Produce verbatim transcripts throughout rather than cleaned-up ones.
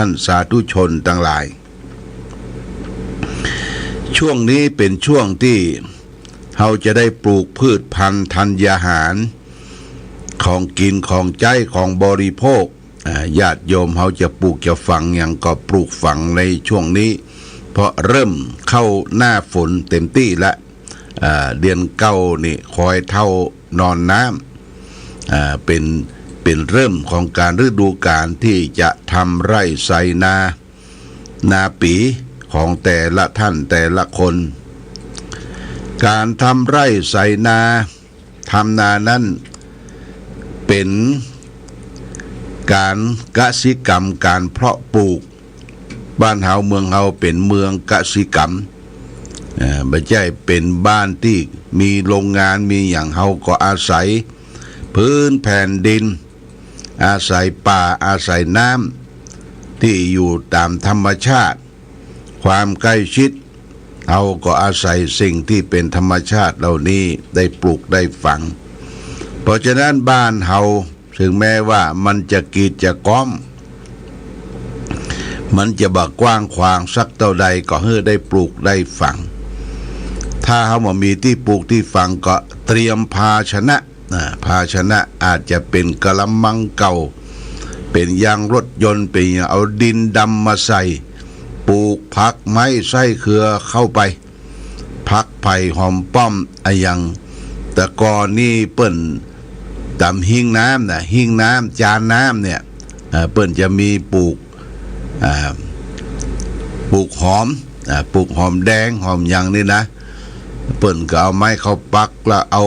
ท่านสาธุชนตังหลาย ช่วงนี้เป๋นช่วงตี้เฮาจะได้ปลูกพืชพันธุ์ธัญญาหาร ของกิ๋น ของใจ๊ ของบริโภค อ่า ญาติโยมเฮาจะปลูกจะฝังหยังก็ปลูกฝังในช่วงนี้ เพราะเริ่มเข้าหน้าฝนเต็มตี้ละ อ่า เดือนเก้านี่คอยเต้านอนน้ำ อ่า เป๋น เป๋นเริ่มของก๋านฤดูก๋าลตี้จะทำไร่ไถนา นาปี๋ของแต่ละท่านแต่ละคน ก๋านทำไร่ไถนา ทำนานั้นเป๋นก๋านกสิกรรม ก๋านเพาะปลูก บ้านเฮาเมืองเฮาเป๋นเมืองกสิกรรม เอ่อ บ่ใจ้เป๋นบ้านตี้มีโรงงานมีหยัง เฮาก็อาศัยพื้นแผ่นดิน อาศัยป่า อาศัยน้ำตี้อยู่ต๋ามธรรมชาติ ความใกล้ชิด เฮาก็อาศัยสิ่งตี้เป๋นธรรมชาติเหล่านี้ได้ปลูกได้ฝัง เพราะฉะนั้นบ้านเฮา เถิงแม้ว่ามันจะกีดจะก๊อม มันจะบ่กว้างขวางสักเต้าใด ก็หื้อได้ปลูกได้ฝัง ถ้าเฮาบ่มีตี้ปลูกตี้ฝังก็เตรียมภาชนะ อ่า ภาชนะอาจจะเป๋นกะละมังเก่า เป๋นยางรถยนต์ เป๋นหยัง เอาดินดำมาใส่ ปลูกผักไม้ไส้เขือเข้าไป ผักไผ่หอมป้อมอะหยัง แต่ก่อนนี่เปิ้นต๋ามหิ้งน้ำนะ หิ้งน้ำ จานน้ำเนี่ย เอ่อ เปิ้นจะมีปลูก อ่า ปลูกหอม อ่า ปลูกหอมแดง หอมหยังนี่นะ เปิ้นก็เอาไม้เข้าปัก แล้วเอา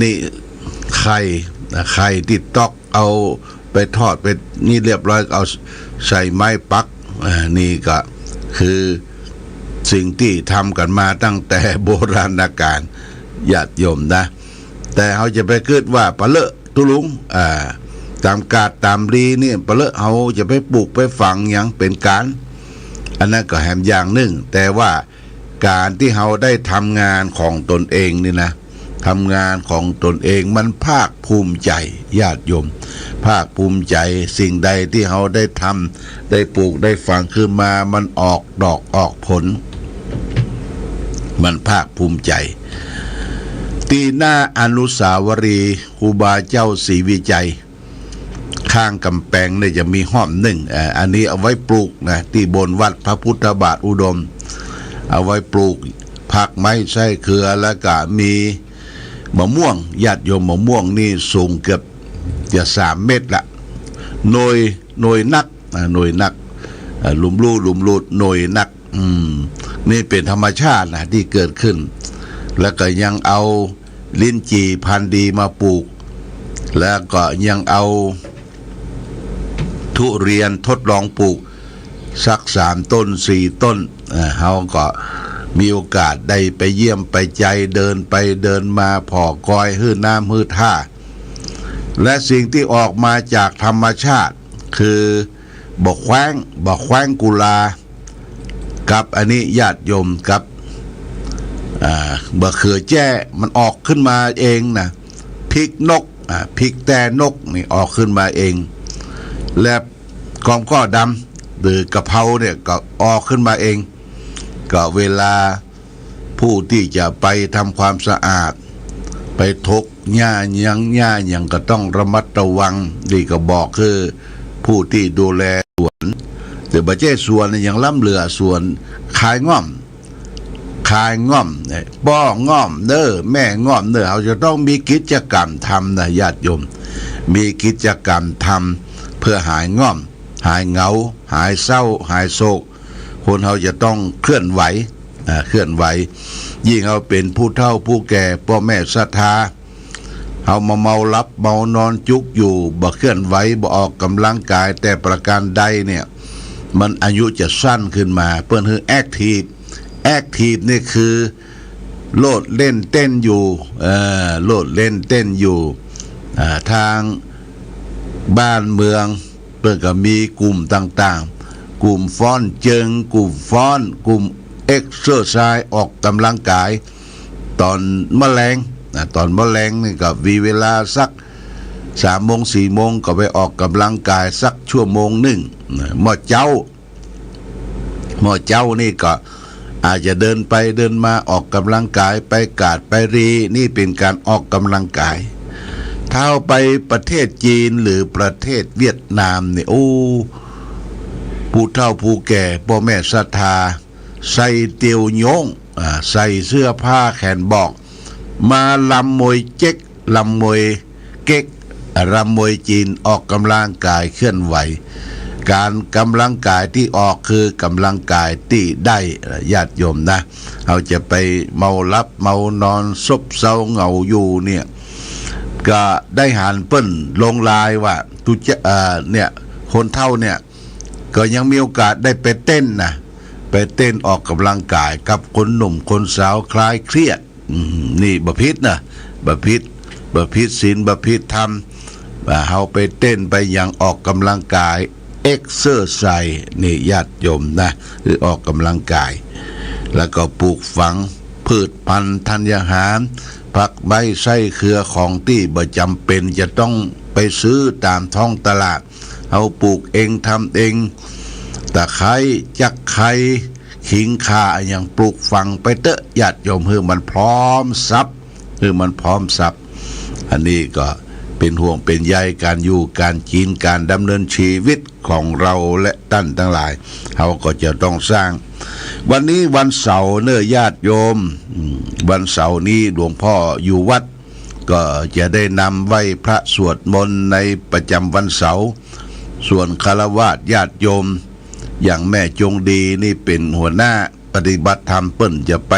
นี่ไข่ อ่า ไข่ตี้ต๊อก เอาไปทอดไปนี่เรียบร้อย เอาใส่ไม้ปัก อ่า นี่ก็คือสิ่งตี้ทำกั๋นมาตั้งแต่โบราณกาล ญาติโยมนะ แต่เฮาจะไปกึ๊ดว่าปะเลอะตุ๊ลุง อ่า ต๋ามกาดต๋ามลีนี่ปะเลอะ เฮาจะไปปลูกไปฝังหยังเป๋นก๋าน อันนั้นก็แหมอย่างนึ่ง แต่ว่า ก๋านตี้เฮาได้ทำงานของตนเองนี่นะ ทำงานของตนเองมันภาคภูมิใจ๋ ญาติโยม ภาคภูมิใจ๋ สิ่งใดตี้เฮาได้ทำ ได้ปลูกได้ฝังขึ้นมา มันออกดอกออกผล มันภาคภูมิใจ๋ ตี้หน้าอนุสาวรีย์ครูบาเจ้าศรีวิชัย ข้างก๋ำแปงเนี่ยจะมีห้อมนึ่ง เอ่อ อันนี้เอาไว้ปลูกนะ ตี้บนวัดพระพุทธบาทอุดม เอาไว้ปลูกผักไม้ไส้เขือ แล้วก็มีมะม่วง ญาติโยม มะม่วงนี่สูงเกือบจะสามเมตรละ หน่วย หน่วยนัก อ่า หน่วยนัก อ่า หลุมลู่ หลุมลู่ หน่วยนัก อืม นี่เป๋นธรรมชาตินะตี้เกิดขึ้น แล้วก็ยังเอาลิ้นจี่พันธุ์ดีมาปลูก แล้วก็ยังเอาทุเรียนทดลองปลูกสักสามต้นสี่ต้น เอ่อ เฮาก็มีโอกาสได้ไปเยี่ยมไปใจ๋ เดินไปเดินมา ผ่อกอย หื้อน้ำหื้อท่า และสิ่งตี้ออกมาจากธรรมชาติคือ บ่าแคว้ง บ่าแคว้งกุลา กับอันนี้ญาติโยม กับ อ่า บ่าเขือแจ้ มันออกขึ้นมาเองนะ พริกนก อ่า พริกแต้นกนี่ออกขึ้นมาเอง และกอมก้อดำ หรือกะเพราเนี่ยก็ออกขึ้นมาเอง ก็เวลา ผู้ตี้จะไปทำความสะอาด ไปถกหญ้าหยัง หญ้าหยังก็ต้องระมัดระวัง นี่ก็บอกคือผู้ตี้ดูแลสวน แต่บ่ใจ้สวนนะ ยังล้ำเหลือสวน ขายง่อม ขายง่อมเนี่ย ป้อง่อมเน้อ แม่ง่อมเน้อ เฮาจะต้องมีกิจกรรมทำนะญาติโยม มีกิจกรรมทำเพื่อหายง่อม หายเหงา หายเศร้า หายโศก คนเฮาจะต้องเคลื่อนไหว อ่า เคลื่อนไหว ยิ่งเฮาเป๋นผู้เฒ่าผู้แก่ ป้อแม่ศรัทธา เฮามาเมาหลับเมานอนจุกอยู่ บ่เคลื่อนไหว บ่ออกกำลังกายแต่ประการใดเนี่ย มันอายุจะสั้นขึ้นมา เปิ้นหื้อแอ็กทีฟ แอ็กทีฟนี่คือโลดเล่นเต้นอยู่ เอ่อ โลดเล่นเต้นอยู่ อ่า ทางบ้านเมือง เปิ้นก็มีกลุ่มต่างๆ กลุ่มฟ้อนเจิง กลุ่มฟ้อน กลุ่มเอ็กเซอร์ไซส์ ออกกำลังกาย ต๋อนมะแลงนะ ต๋อนมะแลงนี่ก็มีเวลาสัก สามโมงสี่โมงก็ไปออกกำลังกายสักชั่วโมงนึ่ง เมื่อเจ๊า เมื่อเจ๊านี่ก็อาจจะเดินไปเดินมาออกกำลังกาย ไปกาดไปรี นี่เป๋นก๋านออกกำลังกาย ถ้าไปประเทศจีนหรือประเทศเวียดนามนี่ โอ้ ผู้เฒ่าผู้แก่ ป้อแม่ศรัทธา ใส่เตี่ยวโย้ง อ่า ใส่เสื้อผ้าแขนบอก มารำมวยเจ๊ก รำมวยเก๊ก รำมวยจีน ออกกำลังกายเคลื่อนไหว ก๋านกำลังกายตี้ออกคือกำลังกายตี้ได้ ญาติโยมนะ เฮาจะไปเมาหลับเมานอนซบเซาเหงาอยู่เนี่ย ก็ได้หันเปิ้นลงไลน์ว่า ตุ๊จะ เอ่อ เนี่ย คนเฒ่าเนี่ย ก็ยังมีโอกาสได้ไปเต้นนะ ไปเต้นออกกำลังกายกับคนหนุ่มคนสาวคลายเครียด อืม นี่บ่ผิดนะ บ่ผิด บ่ผิดศีล บ่ผิดธรรม ว่าเฮาไปเต้นไปหยังออกกำลังกาย เอ็กเซอร์ไซส์ นี่ญาติโยมนะ คือออกกำลังกาย แล้วก็ปลูกฝังพืชพันธุ์ธัญญาหาร ผักใบไส้เครือ ของตี้บ่จ๋ำเป๋นจะต้องไปซื้อต๋ามท้องตลาด เฮาปลูกเองทำเอง ตะไคร้ จักไคร้ ขิงข่า อะหยังปลูกฝังไปเต๊อะ ญาติโยม หื้อมันพร้อมสับ หื้อมันพร้อมสับ อันนี้ก็เป๋นห่วงเป๋นใยก๋านอยู่ก๋านกิ๋น ก๋านดำเนินชีวิตของเฮาและต้านตังหลาย เฮาก็จะต้องสร้าง วันนี้วันเสาร์เน่อญาติโยม อืม วันเสาร์นี้หลวงพ่ออยู่วัด ก็จะได้นำไหว้พระสวดมนต์ในประจ๋ำวันเสาร์ ส่วนฆราวาสญาติโยม อย่างแม่จงดีนี่เป๋นหัวหน้าปฏิบัติธรรม เปิ้นจะไป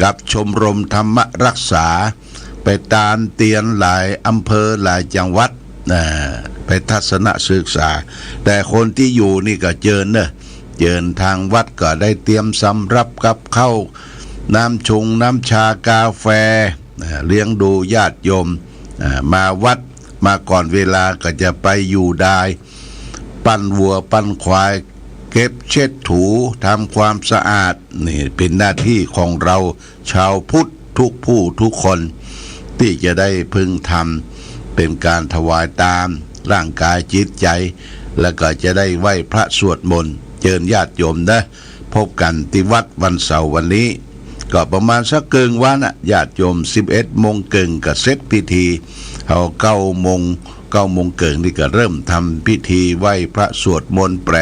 กับชมรมธรรมรักษา ไปตามเตียนหลายอำเภอหลายจังหวัด อ่า ไปทัศนศึกษา แต่คนตี้อยู่นี่ก็เจิญเน่อ เจิญ ทางวัดก็ได้เตรียมสำรับกับข้าว น้ำชงน้ำชากาแฟ อ่า เลี้ยงดูญาติโยม อ่า มาวัด มาก่อนเวลาก็จะไปอยู่ดาย ปั้นวัวปั้นควาย เก็บเช็ดถู ทำความสะอาด นี่เป๋นหน้าตี้ของเฮาชาวพุทธทุกผู้ทุกคน ตี้จะได้พึงทำ เป๋นก๋านถวายตานร่างก๋ายจิตใจ๋ แล้วก็จะได้ไหว้พระสวดมนต์ เจิญญาติโยมนะ พบกั๋นตี้วัดวันเสาร์วันนี้ ก็ประมาณสักเกิ่งวันน่ะ ญาติโยม สิบเอ็ดโมงเกิ่งก็เสร็จพิธี เฮาเก้าโมง เก้าโมงเกิ่งนี่ก็เริ่มทำพิธีไหว้พระสวดมนต์แปล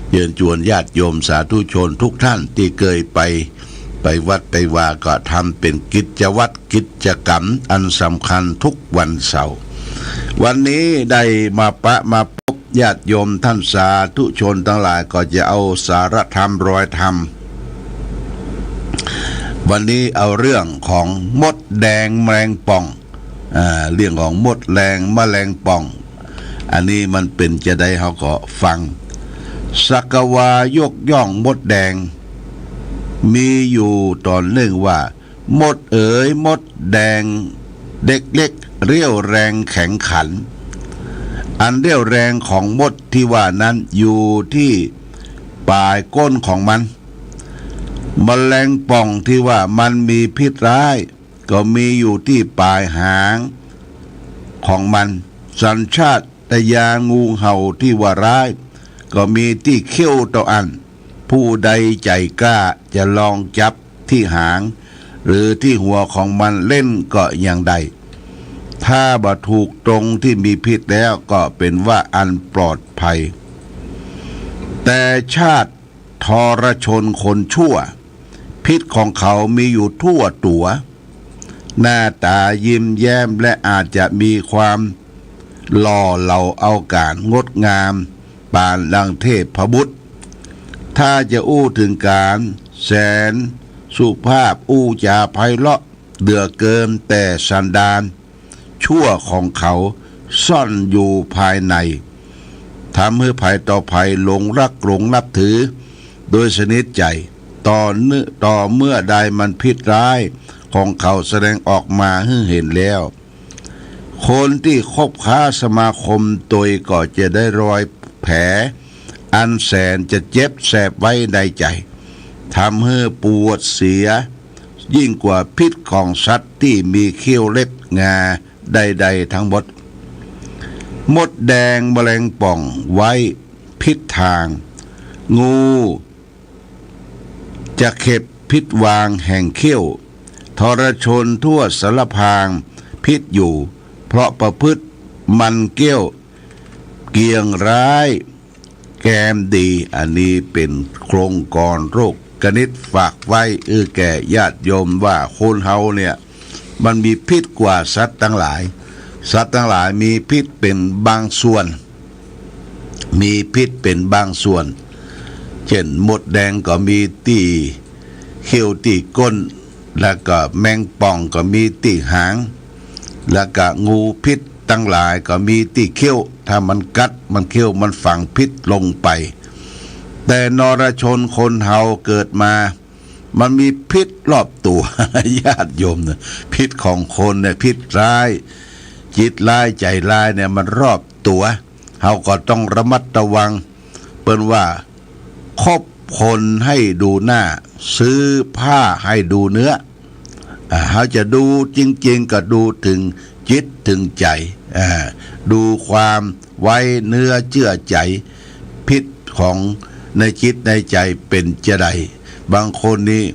เยินจวนญาติโยมสาธุชนทุกท่านตี้เกยไป ไปวัดไปวา ก็ทำเป๋นกิจวัตรกิจกรรมอันสำคัญทุกวันเสาร์ วันนี้ได้มาปะมาปบญาติโยมต้านสาธุชนตังหลาย ก็จะเอาสาระธรรมรอยธรรม วันนี้เอาเรื่องของมดแดงแมลงป่อง อ่า เรื่องของมดแดงแมลงป่อง อันนี้มันเป๋นจาใดเฮาก็ฟัง สักวายกย่องมดแดง มีอยู่ต๋อนนึ่งว่า มดเอ๋ย มดแดงเล็กๆ เรี่ยวแรงแข็งขัน อันเรี่ยวแรงของมดตี้ว่านั้นอยู่ตี้ป๋ายก้นของมัน แมลงป่องตี้ว่ามันมีพิษร้าย ก็มีอยู่ตี้ป๋ายหางของมัน สัญชาตญาณงูเห่าตี้ว่าร้าย ก็มีตี้เขี้ยวเต้าอั้น ผู้ใดใจ๋กล้าจะลองจับตี้หาง หรือตี้หัวของมันเล่นก็ยังได้ ถ้าบ่ถูกตรงตี้มีพิษแล้วก็เป๋นว่าอันปลอดภัย แต่ชาติทรชนคนชั่ว พิษของเขามีอยู่ทั่วตั๋ว หน้าต๋ายิ้มแย้มและอาจจะมีความหล่อเหลาเอาก๋านงดงาม ปานดังเทพบุตร ถ้าจะอู้เถิงก๋านแสนสุภาพ อู้จ๋าไพเราะเหลือเกิน แต่สันดานชั่วของเขาซ่อนอยู่ภายใน ทำหื้อใผต่อใผหลงรักหลงนับถือโดยสนิทใจ๋ ต่อเมื่อ ต่อเมื่อใดมันพิษร้ายของเขาแสดงออกมาหื้อเห็นแล้ว คนตี้คบค้าสมาคมตวยก็จะได้รอยแผลอันแสนจะเจ็บแสบไว้ในใจ๋ ทำหื้อปวดเสียยิ่งกว่าพิษของสัตว์ตี้มีเขี้ยวเล็บงาใดๆ ทั้งหมด มดแดงแมลงป่องไว้พิษทาง งูจะเข็บพิษวางแห่งเขี้ยว ทรชนทั่วสารพางพิษอยู่ เพราะประพฤติมันเกี้ยว เกียงร้ายแกมดี อันนี้เป๋นโครงกลอนโรคคณิตฝากไว้ เออ แก่ญาติโยมว่าคนเฮาเนี่ย มันมีพิษกว่าสัตว์ตังหลาย สัตว์ตังหลายมีพิษเป๋นบางส่วน มีพิษเป๋นบางส่วน เจ้นมดแดงก็มีตี้เขี้ยวตี้ก้น แล้วก็แมงป่องก็มีตี้หาง แล้วก็งูพิษตังหลายก็มีตี้เขี้ยว ถ้ามันกัดมันเขี้ยวมันฝังพิษลงไป แต่นรชนคนเฮาเกิดมา มันมีพิษรอบตั๋ว ญาติโยมนะ พิษของคนเนี่ยพิษร้าย จิตร้ายใจ๋ร้ายเนี่ยมันรอบตั๋ว เฮาก็ต้องระมัดระวัง เปิ้นว่า คบคนให้ดูหน้า ซื้อผ้าให้ดูเนื้อ อ่า เฮาจะดูจริงๆ ก็ดูเถิงจิตเถิงใจ๋ อ่า ดูความไว้เนื้อเจื้อใจ๋ พิษของในจิตในใจ๋เป๋นจาใด บางคนนี่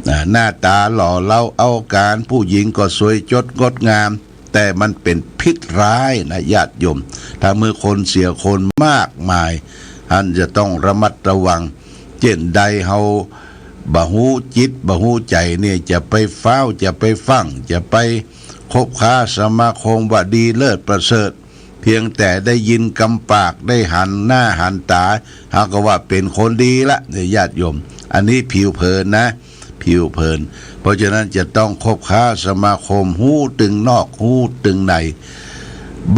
อ่า หน้าต๋าหล่อเล้าเอาก๋าน ผู้หญิงก็สวยจดงดงาม แต่มันเป๋นพิษร้ายนะญาติโยม ถ้าเมื่อคนเสียคนมากมาย อันจะต้องระมัดระวัง เจ้นใดเฮาบ่ฮู้จิตบ่ฮู้ใจ๋เนี่ย จะไปฟ้าวจะไปฟั่ง จะไปคบค้าสมาคมว่าดีเลิศประเสริฐ เพียงแต่ได้ยินกำปาก ได้หันหน้าหันต๋า เฮาก็ว่าเป๋นคนดีละเนี่ยญาติโยม อันนี้ผิวเผินนะ ผิวเผิน เพราะฉะนั้นจะต้องคบค้าสมาคม ฮู้ตึงนอกฮู้ตึงใน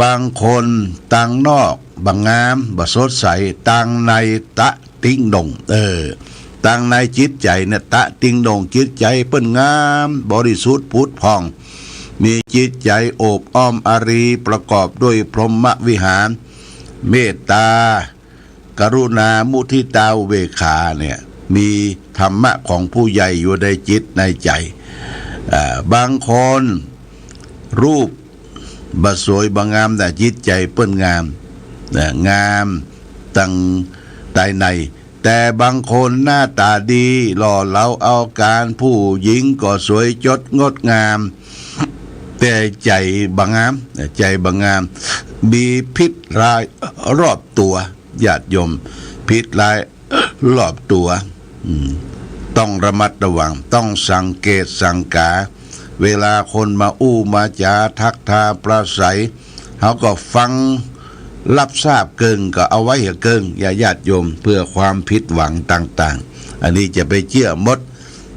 บางคนตังนอกบ่งามบ่สดใส ตังในตะติ๊งโด่ง เออ ตังในจิตใจ๋เนี่ยตะติ๊งโด่ง จิตใจ๋เปิ้นงามบริสุทธิ์ผุดผ่อง มีจิตใจ๋โอบอ้อมอารี ประกอบด้วยพรหมวิหาร เมตตา กรุณา มุทิตา อุเบกขาเนี่ย มีธรรมะของผู้ใหญ่อยู่ในจิตในใจ๋ อ่า บางคนรูปบ่สวยบ่งาม แต่จิตใจ๋เปิ้นงาม นะ งามตังใต้ใน แต่บางคนหน้าต๋าดี หล่อเหลาเอาก๋าน ผู้หญิงก็สวยจดงดงาม แต่ใจ๋บ่งาม ใจ๋บ่งาม มีพิษร้ายรอบตั๋ว ญาติโยม พิษร้ายรอบตั๋ว อืม ต้องระมัดระวัง ต้องสังเกตสังกา เวลาคนมาอู้มาจ๋า ทักทาปราศรัย เฮาก็ฟังรับทราบเกิ่ง ก็เอาไว้เหียเกิ่ง อย่าญาติโยม เพื่อความผิดหวังต่างๆ อันนี้จะไปเจื้อหมด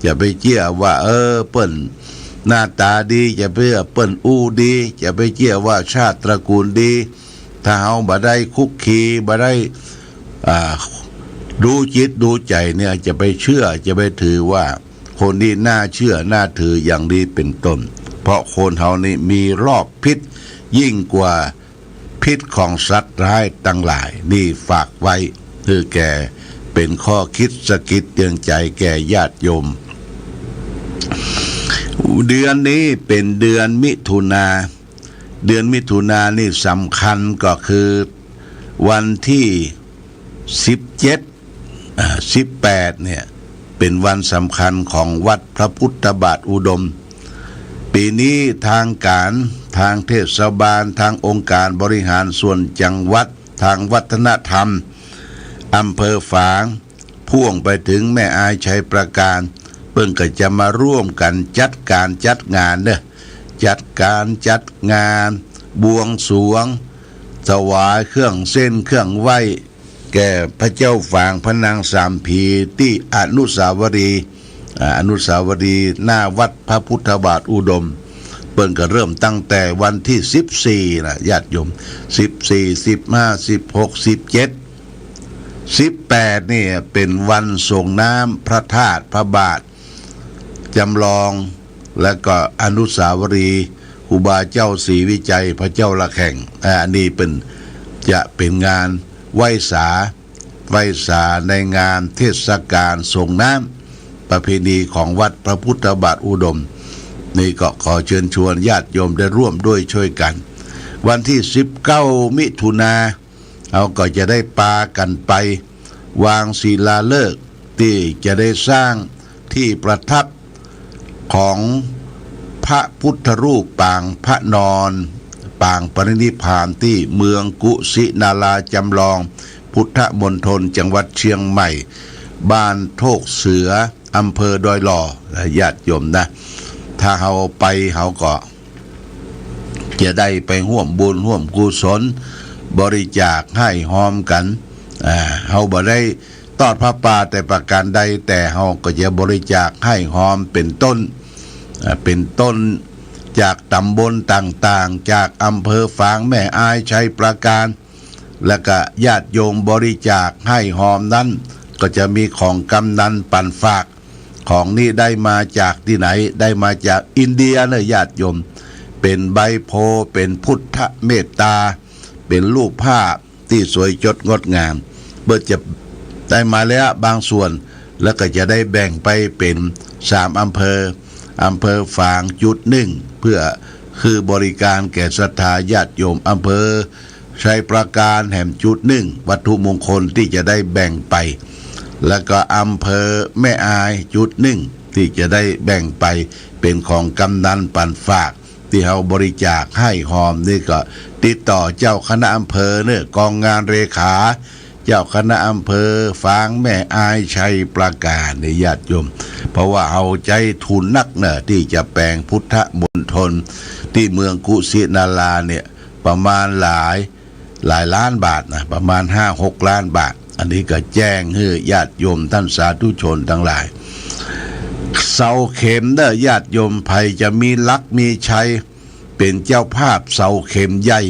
จะไปเจื้อว่า เออ เปิ้นหน้าต๋าดี จะไปเจื้อเปิ้นอู้ดี จะไปเจื้อว่าชาติตระกูลดี ถ้าเฮาบ่ได้คลุกคลี บ่ได้ อ่า ดูจิตดูใจ๋เนี่ย จะไปเชื่อ จะไปถือว่าคนนี้น่าเชื่อน่าถืออย่างนี้เป๋นต้น เพราะคนเฮานี่มีรอบพิษยิ่งกว่าพิษของสัตว์ร้ายตังหลาย นี่ฝากไว้ เพื่อแก่เป๋นข้อคิดสะกิดเตือนใจ๋แก่ญาติโยม เดือนนี้เป๋นเดือนมิถุนา เดือนมิถุนานี่สำคัญก็คือวันตี้สิบเจ็ด อ่า สิบแปดเนี่ย เป๋นวันสำคัญของวัดพระพุทธบาทอุดม ปี๋นี้ทางก๋าน ทางเทศบาล ทางองค์การบริหารส่วนจังหวัด ทางวัฒนธรรมอำเภอฝาง พ่วงไปเถิงแม่อายชัยปราการ เปิ้นก็จะมาร่วมกั๋นจัดก๋านจัดงานเน่อ จัดก๋านจัดงาน บวงสรวง ถวายเครื่องเส้นเครื่องไหว้ แก่พระเจ้าฝางพระนางสามผีตี้อนุสาวรีย์ อ่า อนุสาวรีย์หน้าวัดพระพุทธบาทอุดม เปิ้นก็เริ่มตั้งแต่วันตี้สิบสี่นะญาติโยม สิบสี่ สิบห้า สิบหก สิบเจ็ด สิบแปดนี่เป๋นวันสรงน้ำพระธาตุพระบาท จำลอง และก็อนุสาวรีย์ครูบาเจ้าศรีวิชัยพระเจ้าระแข่ง อ่า อันนี้เป๋น จะเป๋นงานไหว้สา ไหว้สาในงานเทศกาลสรงน้ำ ประเพณีของวัดพระพุทธบาทอุดม นี่ก็ขอเชิญชวนญาติโยมได้ร่วมด้วยช่วยกั๋น วันตี้สิบเก้ามิถุนา เฮาก็จะได้ปากั๋นไปวางศิลาฤกษ์ตี้จะได้สร้างตี้ประทับของพระพุทธรูปปางพระนอน ปางปรินิพพานตี้เมืองกุสินาราจำลอง พุทธมณฑล จังหวัดเชียงใหม่ บ้านโคกเสือ อำเภอดอยหล่อ นะ ญาติโยมนะ ถ้าเฮาไปเฮาก็ จะได้ไปฮ่วมบุญฮ่วมกุศล บริจาคไห้ฮอมกั๋น อ่า เฮาบ่ได้ตอดผ้าป่าแต่ประการใด แต่เฮาก็จะบริจาคไห้ฮอม เป๋นต้น อ่า เป๋นต้นจากต๋ำบลต่างๆ จากอำเภอฝาง แม่อาย ชัยปราการ แล้วก็ญาติโยมบริจาคไห้ฮอมนั้น ก็จะมีของกำนัลปั๋นฝาก ของนี้ได้มาจากตี้ไหน ได้มาจากอินเดียเน่อญาติโยม เป๋นใบโพธิ์ เป๋นพุทธเมตตา เป๋นรูปภาพตี้สวยจดงดงาม เปิ้นจะได้มาแล้วบางส่วน แล้วก็จะได้แบ่งไปเป๋นสามอำเภอ อำเภอฝางจุดนึ่ง เพื่อคือบริการแก่ศรัทธาญาติโยม อำเภอชัยปราการแหมจุดนึ่ง วัตถุมงคลตี้จะได้แบ่งไป แล้วก็อำเภอแม่อายจุดนึ่ง ตี้จะได้แบ่งไปเป๋นของกำนัลปั๋นฝาก ตี้เฮาบริจาคไห้ฮอมนี่ก็ติดต่อเจ้าคณะอำเภอเน่อ กองงานเลขา เจ้าคณะอำเภอฝาง แม่อาย ชัยปราการเน่อญาติโยม เพราะว่าเฮาใจ๊ทุนนักเน่อตี้จะแป๋งพุทธมณฑลตี้เมืองกุสินาราเนี่ย ประมาณหลาย หลายล้านบาทนะ ประมาณห้าหกล้านบาท อันนี้ก็แจ้งหื้อญาติโยมต้านสาธุชนตังหลาย เสาเข็มเน่อญาติโยม ใผจะมีลักษณ์มีชัย เป๋นเจ้าภาพเสาเข็มใหญ่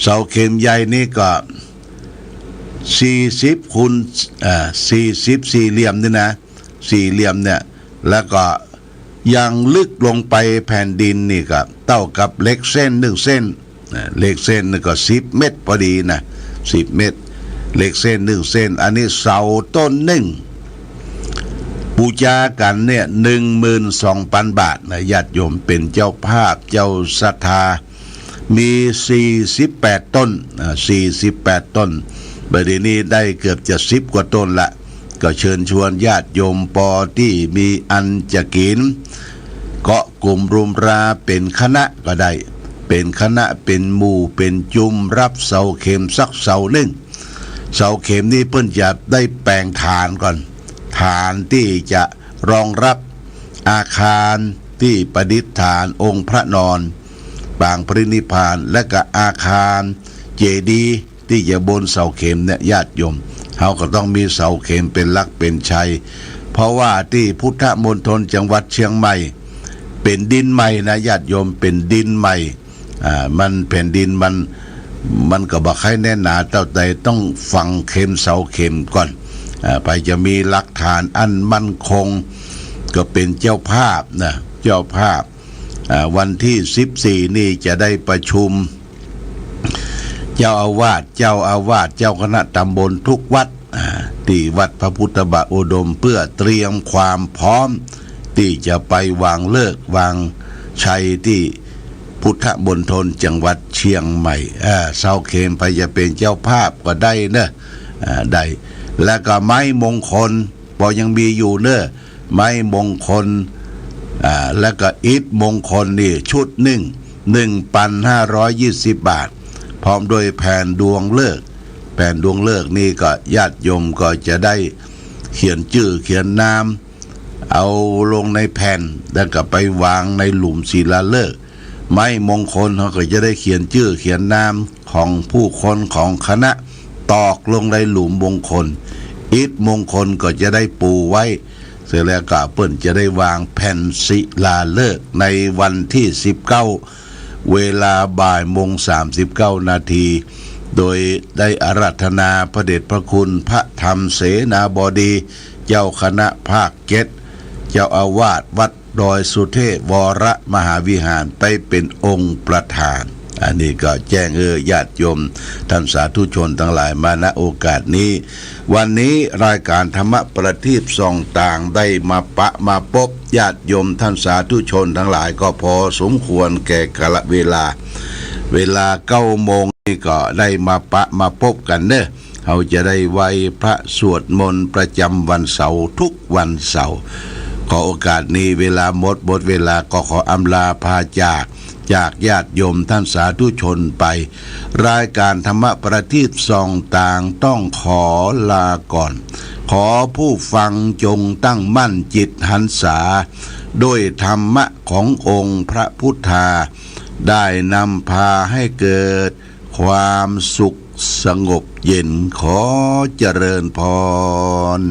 เสาเข็มใหญ่นี่ก็สี่สิบคูณ เอ่อ สี่สิบ สี่เหลี่ยมนี่นะ สี่เหลี่ยมเนี่ย แล้วก็ยังลึกลงไปแผ่นดินนี่ก็เต้ากับเหล็กเส้นนึ่งเส้น นะ เหล็กเส้นนี่ก็สิบเมตรพอดีนะ สิบเมตร เหล็กเส้นนึ่งเส้น อันนี้เสาต้นนึ่ง ปู๋จากั๋นเนี่ย หนึ่งหมื่นสองปันบาทนะญาติโยม เป๋นเจ้าภาพเจ้าศรัทธา มีสี่สิบแปดต้น อ่า สี่สิบแปดต้น บ่าเดี่ยวนี้ได้เกือบจะสิบกว่าต้นละ ก็เชิญชวนญาติโยมปอตี้มีอันจะกิ๋น เกาะกุ๋มรุมราเป๋นคณะก็ได้ เป๋นคณะ เป๋นหมู่ เป๋นจุม ฮับเสาเข็มสักเสานึ่ง เสาเข็มนี่เปิ้นจะได้แป๋งฐานก่อน ฐานตี้จะรองฮับอาคารตี้ประดิษฐานองค์พระนอน ปางปรินิพพาน และก็อาคารเจดีย์ตี้จะบนเสาเข็มเนี่ยญาติโยม เฮาก็ต้องมีเสาเข็มเป๋นลักษณ์เป๋นชัย เพราะว่าตี้พุทธมณฑลจังหวัดเชียงใหม่ เป๋นดินใหม่นะญาติโยม เป๋นดินใหม่ อ่า มันแผ่นดินมัน มันก็บ่ใค่แน่นหนาเต้าใด ต้องฝังเข็มเสาเข็มก่อน อ่า ใผจะมีหลักฐานอันมั่นคง ก็เป๋นเจ้าภาพนะ เจ้าภาพ อ่า วันตี้สิบสี่นี่จะได้ประชุม เจ้าอาวาส เจ้าอาวาส เจ้าคณะตำบลทุกวัด อ่า ตี้วัดพระพุทธบาทอุดม เพื่อเตรียมความพร้อม ตี้จะไปวางฤกษ์วางชัยตี้พุทธมณฑลจังหวัดเชียงใหม่ อ่า เสาเข็มใผจะเป๋นเจ้าภาพก็ได้เน่อ อ่า ได้ แล้วก็ไม้มงคล ปอยังมีอยู่เน่อ ไม้มงคล อ่า แล้วก็อิฐมงคลนี่ชุดนึ่ง หนึ่งปันห้าร้อยยี่สิบบาท พร้อมด้วยแผ่นดวงฤกษ์ แผ่นดวงฤกษ์นี่ก็ญาติโยมก็จะได้เขียนจื้อเขียนนาม เอาลงในแผ่น แล้วก็ไปวางในหลุมศิลาฤกษ์ ไม้มงคลเฮาก็จะได้เขียนจื้อเขียนนามของผู้คนของคณะ ตอกลงในหลุมมงคล อิฐมงคลก็จะได้ปูไว้ เสร็จแล้วก็เปิ้นจะได้วางแผ่นศิลาฤกษ์ในวันตี้สิบเก้า เวลาบ่ายโมงสามสิบเก้านาที โดยได้อาราธนาพระเดชพระคุณพระธรรมเสนาบดี เจ้าคณะภาคเจ็ด เจ้าอาวาสวัดดอยสุเทพวรมหาวิหารไปเป๋นองค์ประธาน อันนี้ก็แจ้งหื้อญาติโยมต้านสาธุชนตังหลายมา ณ โอกาสนี้ วันนี้รายก๋านธรรมะประทีปส่องตางได้มาปะมาปบญาติโยมต้านสาธุชนตังหลายก็พอสมควรแก่กาลเวลา เวลาเก้าโมงนี่ก็ได้มาปะมาปบกั๋นเน่อ เฮาจะได้ไหว้พระสวดมนต์ประจ๋ำวันเสาร์ทุกวันเสาร์ ขอโอกาสนี้เวลาหมด หมดเวลาก็ขออำลาพาจาก จากญาติโยมท่านสาธุชนไป รายก๋านธรรมะประทีปส่องตางต้องขอลาก่อน ขอผู้ฟังจงตั้งมั่นจิตหันษา ด้วยธรรมะขององค์พระพุทธา ได้นำพาให้เกิดความสุขสงบเย็น ขอเจริญพร